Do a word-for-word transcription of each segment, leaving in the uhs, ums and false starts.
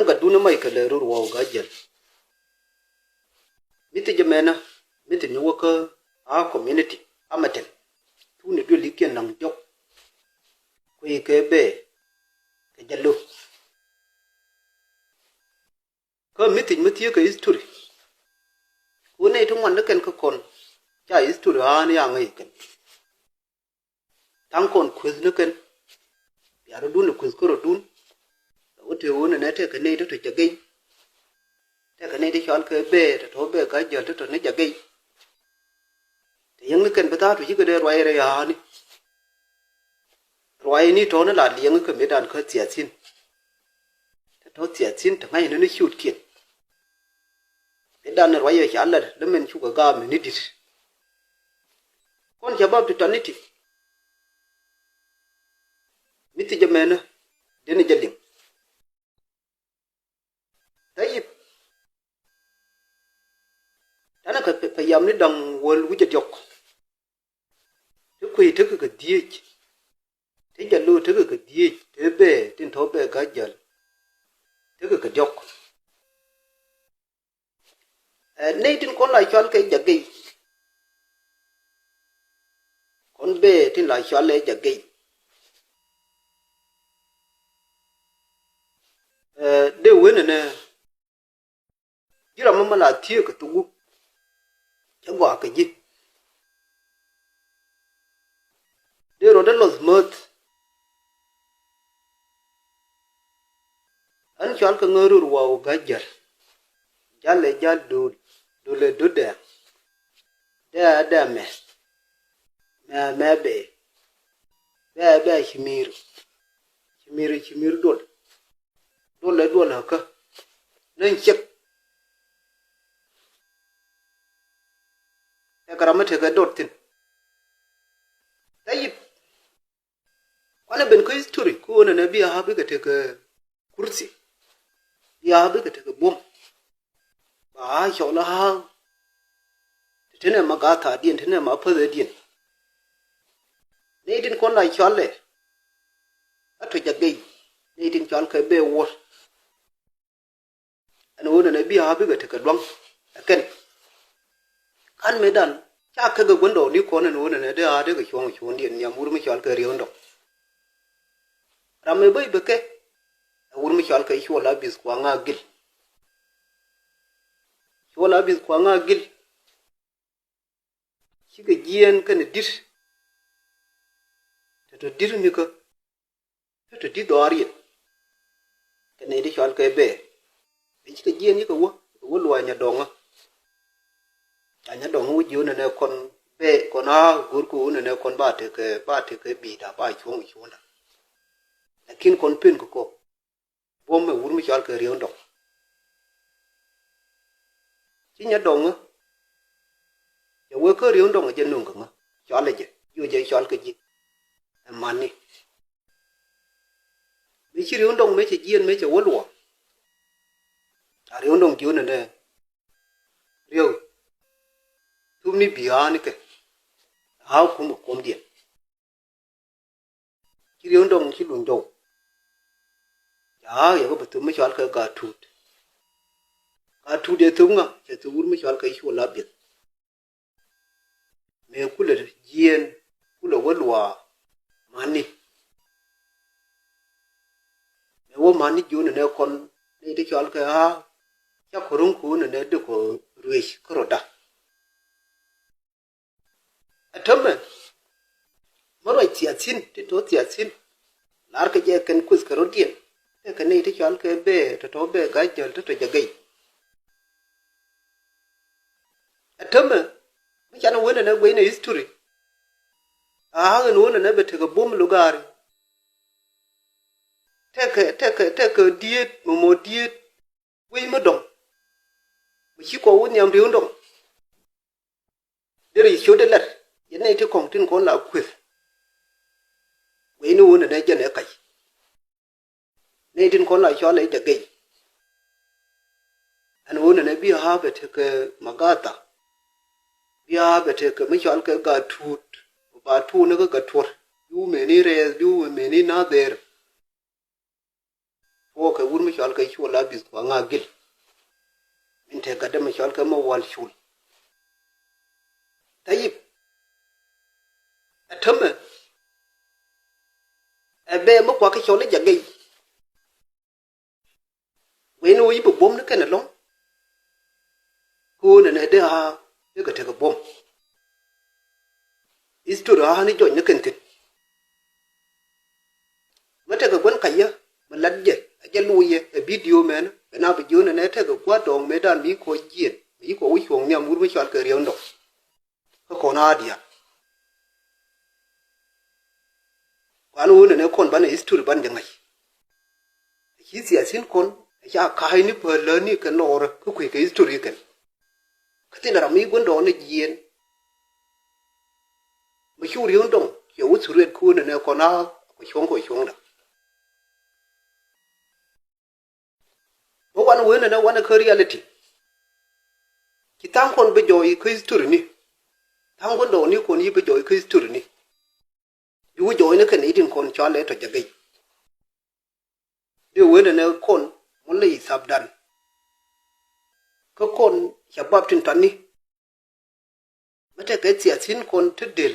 Kä duni Michael ɛ rur wä wä Gaa Jiɛl. Mi thiec ɛmɛnä, mi thiec ni wä kä a community, a mɛtɛl. Thukni duël ikiɛn naŋ diɔk. Kui̱ kɛ bee, kɛ jɛ lo̱. Kä mi thiec mi thieekä history. Ku nɛy ti ŋuan ni kɛn kä kɔn, ca history ɣa̱a̱n ya̱ ŋäc kɛn. Tha̱a̱ŋ kɔn kueth ni kɛn. Bia rɔ̱dun ɛ kueth kä rɔ̱dun. Kɛ wä te ɣöö nɛnɛ tekɛ nɛy ti tɔ jɛ gɛy. Tekɛ nɛy ti cɔal kɛ bee, tɔ tɔ bee Gaa Jiɛl ti tɔ ni jɛ gɛy. Te yäŋ ni kɛn bi tha̱a̱ŋ tu cikɛ dee ruac rɛy ɣa̱a̱ni. Ruac ni tɔ̱ ni la liɛŋ kä mëëdan kä thiathin. Te tɔ̱ thiathin te ŋa̱c ni ni ciötkiɛn. Mëëdan ni ruac ɛ ca lɛr lä min cukɛ gaam ni ni di̱t. Kɔn ca bap ti tɔ̱ ni ti. Mi thiec ɛmɛnä, deni jɛ liŋ. Tayip. Tanɛ kɛ pɛ, pɛ yam ni da̱ŋ wäl wi̱cɛ diɔk. Ti kui̱ tekɛ kɛ dhieec. Ti jɛ lo̱ tekɛ kɛ dhieec. Ti bee, tin tɔ̱ bee Gaa Jiɛl. Tekɛ kɛ diɔk. Ɛ, nɛy tin kɔn la cɔal kɛ jagey. Kɔn bee tin la cɔal ɛ jagey. Ɛ, dee wen ɛnɛ. Ji̱ ram mɛ la thieek kɛ thuku. Cɛ gɔaa kɛ ji̱. Dee rɔɔdɛ lɔth mäth. Ɣän cɔal kɛ ŋäär rur wa wä Gaa Jiɛl. Jalɛ jal dul, dulɛ dudɛ. Dɛ dɛ mɛ. Mɛ mɛ bee. Bɛ bɛ cimir. Cimir cimir duɔl. Duɔl lɛ duɔl ɣä kä. Ni cek. Ɛ kɛ ram mi tekɛ dot thi̱n. Tayip. Kuanɛ ben kä history kä ɣöö nɛnɛ bi a bikɛ tekɛ kurthi. Bi a bikɛ tekɛ buɔ̱m. Ba a cɔl a te tenɛ ma gaa thaadiɛn, tenɛ ma päthädiɛn. Nɛy tin kɔn la cɔalɛ. A tɔ jagey. Nɛy tin cɔal kɛ bee wuɔ̱r. Ɛn ɣöö nɛnɛ bi a bikɛ tekɛ luaŋ ɛ kɛn. Kan mëëdan ca kɛ kɛ guändɔɔŋni kɔn ɛn ɣöö nɛnɛ dee a dee kɛ cuɔ̱ŋ cuɔ̱ŋdiɛn nhiam wur mi cɔal kɛ Riewdɔŋ. Ram mëë bä i̱ bɛ kɛ ɛ wur mi cɔal kɛ Cuɔl Abith Kuaŋ Agil. Cuɔl Abith Kuaŋ Agil. Cikɛ jiɛɛn kɛnɛ di̱t. Tɛ tɔ di̱t nikä. Tɛ tɔ di̱t dhɔaar yɛn. Kɛnɛ ti cɔal kɛ bee. Bɛ cikɛ jiɛɛn yikɛ wä, kɛ wä luac Nyadɔŋä. Ca Nyadɔŋä wä ji̱ wä nɛnɛ kɔn bee kɔn a go̱o̱r kɛ wä nɛnɛ kɔn ba tekɛ, ba tekɛ bi̱i̱da ba cuɔ̱ŋ cuɔ̱ŋda. Lakin kɔn pen kɛ kɔ. Buɔ̱m ɛ wur mi cɔal kɛ Riewdɔŋ. Ci Nyadɔŋä. Cɛ wee kä Riewdɔŋ jɛ nuŋ kɛ ŋä cɔal jɛ jiö jɛ cɔal kɛ ji̱. Ɛ mani. Mëë ci Riewdɔŋ mëë cɛ jiɛn mëë cɛ wä luɔk. A Riewdɔŋ jiö nɛ nɛ. Rieu. Thum ni bi̱i̱ ɣa̱a̱ ni kɛ. Ɣa̱a̱ kum kɛ kuɔmdiɛn. Ci Riewdɔŋ ci luny dɔw. Ca yɛ kɛ bɛ thop mi cɔal kɛ Gatut. Gatut yɛ thop ŋa cɛ thop wur mi cɔal kɛ Cuɔl Abiɛth. Mëë kulɛ jiɛɛn kulɛ wä luaak mani. Mëë wä mani jiöni nɛ kɔn ni ti cɔal kɛ ɣa̱a̱. Ca kɛ ro̱ŋ ko̱n nɛ dikɔ ruëc kä rɔda. Ɛ täämɛ mi ruac thiathin ti tɔ̱ thiathin. Lar kɛ jɛ kɛn kueth kɛ rɔ̱diɛn. Tɛ kɛ nɛy ti cɔal kɛ bee tɔ̱tɔ̱ bee Gaa Jäl tɔ̱tɔ̱ jɛ gɛy. Ɛ täämɛ mi canɛ wen ɛnɛ guɛy nɛ history. A ɣän wen ɛnɛ bɛ tekɛ bum lugaari. Tɛkɛ tɛkɛ tɛkɛ dieet mɔmɔ dieet. Wec mi dɔ̱ŋ mi ci kɔ wä nhiam riw dɔ̱ŋ. Derɛ ci ciötdɛ lɛr yɛn nɛy ti kɔ̱ŋ tin kɔn la kueth. Wec ni ɣöö nɛnɛ jɛn ɛ kac. Nɛy tin kɔn la cɔal ɛ jɛ gɛy. Ɛn ɣöö nɛnɛ bi ɣa̱a̱ bɛ tekɛ magatha. Bi ɣa̱a̱ bɛ tekɛ mi cɔal kɛ Gatut. Ba tuun ni kä Gatuɔr bi wä meni rɛɛth bi wä meni nadher. kɛ wut mi cɔal kɛ Cuɔl Abith Kuaŋ Agil. Min te gatdɛ mi cɔal kɛ Mawal Cul. Tayip. Ɛ tämɛ. Ɛ bɛ mi kuak kɛ cɔl i̱ Jagɛy. Wen ɣöö yi bi buɔ̱m ni kɛn ɛlɔ̱ŋ. Kɛ ɣöö nɛnɛ dee a dee kɛ tekɛ buɔ̱m. History a ni jɔc ni kɛn thi̱n. Mi tekɛ gua̱n kac yä mi lat jɛ a jɛ loc yɛ ɛ video mɛn kɛ na bi jiön nɛnɛ tekɛ gua̱a̱r dɔɔŋ mëëdan mi kɔ jiɛn mi kɔ wi̱c cuɔ̱ɔ̱ŋ nhiam wur mi cɔal kɛ Riɛw Ndɔŋ. Kä kɔn a diaal. Kuan ɣöö nɛnɛ kɔn banɛ history ban jɛ ŋa̱c. Ci thiathin kɔn ca ka̱a̱cni päl lätni kɛ nɔɔrä kä kui̱ kɛ history kɛn. Kä thilɛ ram mi guändɔɔŋni jiɛɛn. Mi cu Riɛw Ndɔŋ cɛ wä thuriɛt kä ɣöö nɛnɛ kɔn a kɔ cuɔ̱ŋ kɔ cuɔ̱ŋda. Bä wan wen ɛn ɛ wan ɛ kä reality. Ci tha̱a̱ŋ kɔn bi jɔɔc kä history ni. Tha̱a̱ŋ guändɔɔŋni kɔn yi bi jɔɔc kä history ni. Bi wä jɔɔc ni kɛn itin kɔn cɔal ɛ tɔ Jagɛy. Dee wen ɛn ɛ kɔn mɔ lɛ yi thapdan. Kä kɔn ca bap tin tɔatni. Mi tekɛ thiathin kɔn ti del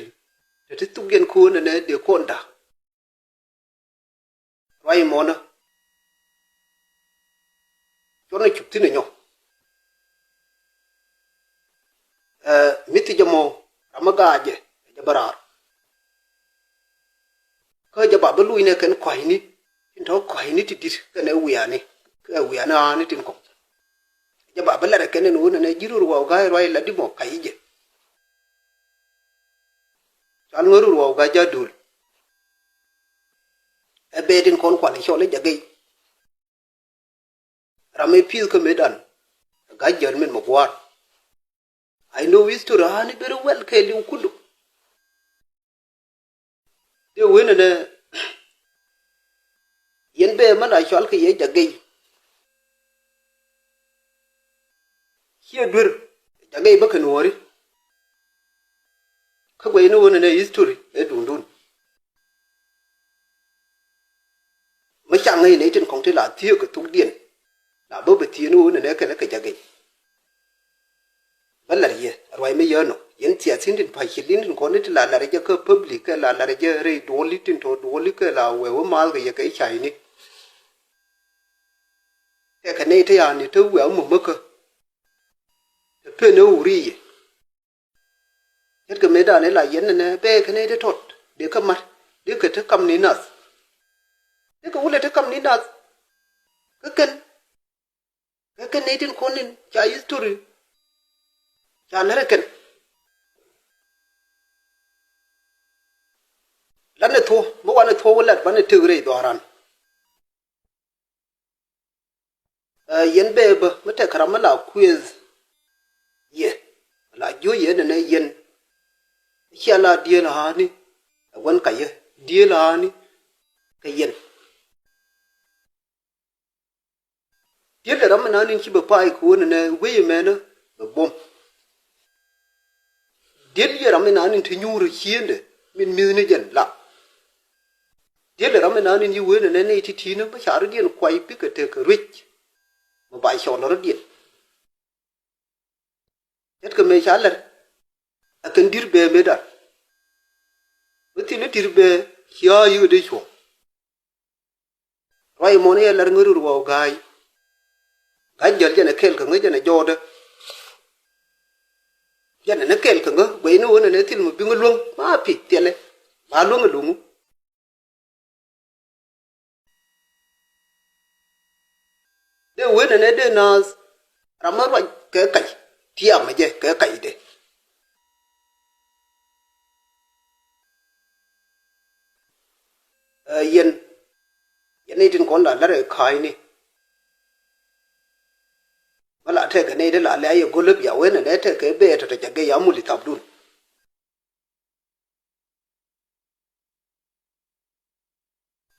te ti thuk yɛn köön ɛnɛ dee kɔn da̱. Ruac mɔnä cuɔn ɛ cuk thi̱n ɛ nyɔ. Ɛ mithi jɛ mɔ ram mi ga̱a̱c jɛ jɛ bä raar. Kä jɛ ba bi luc nɛ kɛn kɔ̱a̱cni tin tɔ̱ kɔ̱a̱cni ti di̱t kɛnɛ wiaani kɛ wiaani aani tin kɔ̱ŋ. Jɛ ba bi lɛr ɛ kɛn ɛn ɣöö nɛnɛ ji̱ rur waw ga̱a̱c ruac lat di mɔ ka̱c jɛ. Cual ŋä rur waw ga̱a̱c ja̱ duul. Ɛ bɛɛt in kɔn kual ɛ cɔl ɛ Jagɛy. Ram ɛ pi̱th kä mëëdan ɛ ga̱a̱c jäl min mɛ gua̱a̱r. I know history aani very well kɛɛliw kulu. Dee wen ɛnɛ yɛn bɛ mɛ la cɔal kɛ yɛ Jagɛy. Ciɛ duer Jagɛy bä kɛ nuɔ̱ɔ̱ri. Kä guɛy ni wen ɛnɛ history ɛ duundun. Mi ca ŋäc nɛy tin kɔ̱ŋ ti la thiëëk kɛ thukdiɛn. La bä bɛ thiëëk ni ɣöö nɛnɛ kɛnɛ kɛ Jagɛy. Bä la̱r yɛ ruac mi yäär nɔ yɛn thiathin tin pa̱c ci li̱n tin kɔn ni ti la la̱r jɛ kä public kɛ la la̱r jɛ rɛy duɔli tin tɔ duɔli kɛ la wee wä mal kɛ yɛ kɛ i̱ cayni. Kɛ kɛ nɛy te ya̱a̱ni te wee amumäkä. Te pen ɛ wuri yɛ. Ce̱tkɛ mëëdan ila yɛn nɛnɛ bee kɛ nɛy ti tɔt dee kä mat dee kɛ te kam ni nath. Dee kɛ wulɛ te kam ni nath. Kä kɛn kä kɛn nɛy tin kɔn in ca history ca lɛr ɛ kɛn. Lanɛ thuɔ̱ mi wanɛ thuɔ̱ wä lat banɛ tek rɛy dhɔaran. Ɛ yɛn bɛ bä mi tɛk ram mi la kuëth yɛ la jiö yɛ nɛnɛ yɛn. Cia la dieel aani ɛ wän ka yɛ dieel aani kɛ yɛn. Dieel ɛ ram mi naanin ci bɛ pa̱a̱c kɛ wä nɛnɛ wec ɛmɛnä bɛ buɔ̱m. Diel yɛ ram mi naanin te nyuur ciendɛ min mi̱thni jɛn la. Diel yɛ ram mi naanin yi wen ɛnɛ nɛy ti ti̱i̱nä mi ca rɔ̱diɛn kuay pikɛ tekɛ ruec. Mi ba cɔl rɔ̱diɛn. Ce̱tkɛ mëë ca lɛr ɛ kɛn di̱r bee mëëdan. Mi thil i̱ di̱r bee cia yiëëdɛ cuɔ̱ŋ. Ruac mɔni ɛ lɛr ŋä rur waw ga̱a̱c. Ga̱a̱c jäl jɛn ɛ kɛɛl kä ŋä jɛn ɛ jɔɔdä. Jɛn ɛ ni kɛɛl kä ŋä guɛy ni ɣöö nɛnɛ thil mi biŋä luäŋ ma pi thilɛ ba luäŋ ɛ luŋu. Dee wen ɛnɛ dee naath ram mi ruac kɛ kac tiamä jɛ kɛ kacdɛ. Ɛ yɛn yɛn ni tin kɔn la lär ɛ ka̱a̱cni. Mä la tɛkɛ nɛy ti la lɛ̈ a yɛ go̱l i̱ bia wen ɛnɛ tɛkɛ bee tɔ̱tɔ̱ jɛ gɛ ya mul i̱ thapdun.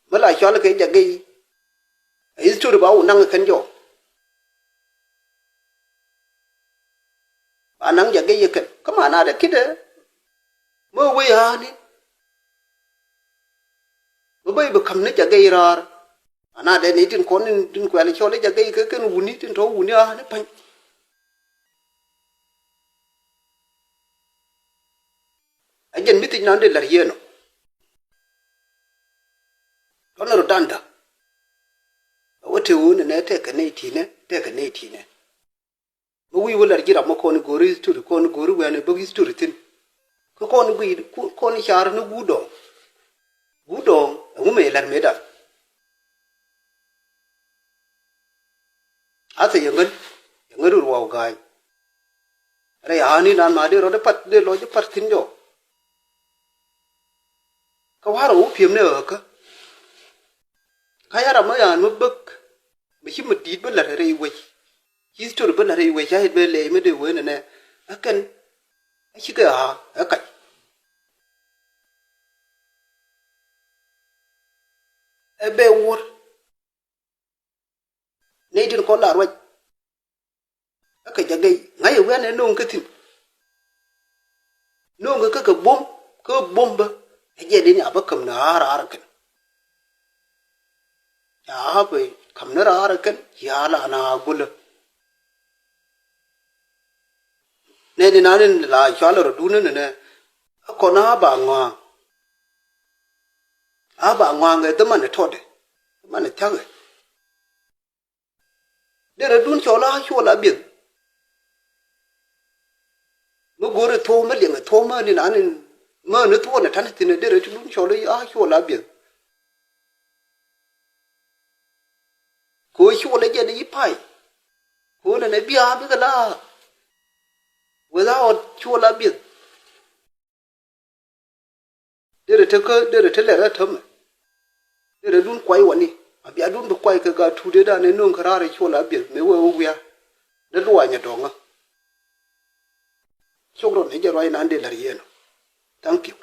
Mä la cɔal kɛ jɛ gɛ i̱ ɛ history ba wä naŋ kɛn jɔɔk. Ba naŋ jɛ gɛ i̱ kɛn kä ma na dɛ kidɛ. Mä wee ya̱a̱ni. Bä bä i̱ bi ka̱m ni jɛ gɛ i̱ raar. Ana dee ni tin kɔn ni tin kuɛl cɔl i̱ jɛ gɛy kɛ kɛn wuni tin tɔ̱ wuni a ni pa̱ny. A jɛn mi thiec nan dee la̱r yien ɔ. Tɔn rɔ danda. A wä te wun nɛ tɛkɛ nɛy tinɛ, tɛkɛ nɛy tinɛ. Mi wi̱i̱ wä la̱r ji̱ ram mi kɔn go̱ri history, kɔn go̱ri wɛn bäk history thi̱n. Kä kɔn guiy, kɔn car ni guut dɔɔŋ. Guut dɔɔŋ ɛŋu mëë la̱r mëë dan. A thil yɛ ŋän, yɛ ŋän rur waw ga̱a̱ny. Rɛy a ni nan ma dee rɔ dee pat dee lɔ ji̱ pat thi̱n jɔ. Kä warɛ wä pi̱em ni ɣä kä. Kä ya̱r amä yan mä bäk. Mä ci mä di̱i̱t bä la̱t rɛy wec. Ci history bä la̱t rɛy wec ca yet bä lɛy mä dee wen nɛ. Ɛ kɛn. Ɛ cikɛ a ɛ kac. Ɛ bɛ wuɔ̱r. Nɛy tin kɔn la ruac. Ɛ kɛ jɛ gɛy ŋa̱c ɛ wi̱i̱ anɛ no̱o̱ŋ kä thi̱n. No̱o̱ŋ kä kɛ buɔ̱m kä buɔ̱m bä. Ɛ jɛ dini a bä käm ni raar raar kɛn. Ca bɛ käm ni raar kɛn ci a la na gulä. Nɛ ni na ni la cual rɔ dun ni nɛ. A kɔn a ba ŋɔaŋ. A ba ŋɔaŋ ɛ dhäman ɛ tɔtdɛ. Dhäman ɛ thia̱kɛ. Derɛ dun cɔl a cuɔl a bieth. Mi go̱o̱ri thuɔ̱k mi liɛŋɛ thuɔ̱k mi ni na ni mi ni thuɔ̱k ni ta̱n thi̱n derɛ dun cɔl a cuɔl a bieth. Kɛ ɣöö cuɔl a jɛn i̱ pay. Kɛ ɣöö nɛnɛ bia bikɛ la. Without cuɔl a bieth. Derɛ te kä derɛ te lɛr ɛ tämɛ. Derɛ dun kuay wani a bia dun bi kuay kɛ gaa tuut ëë dan ëë no̱o̱ŋ kä raar ëë cuɔl a bieth mëë wee wä wiaa. Dee luaany ɛ dɔ̱ŋä. Cok rɔ ni jɛ ruac nan dee la̱r yɛn ɔ. Thank you.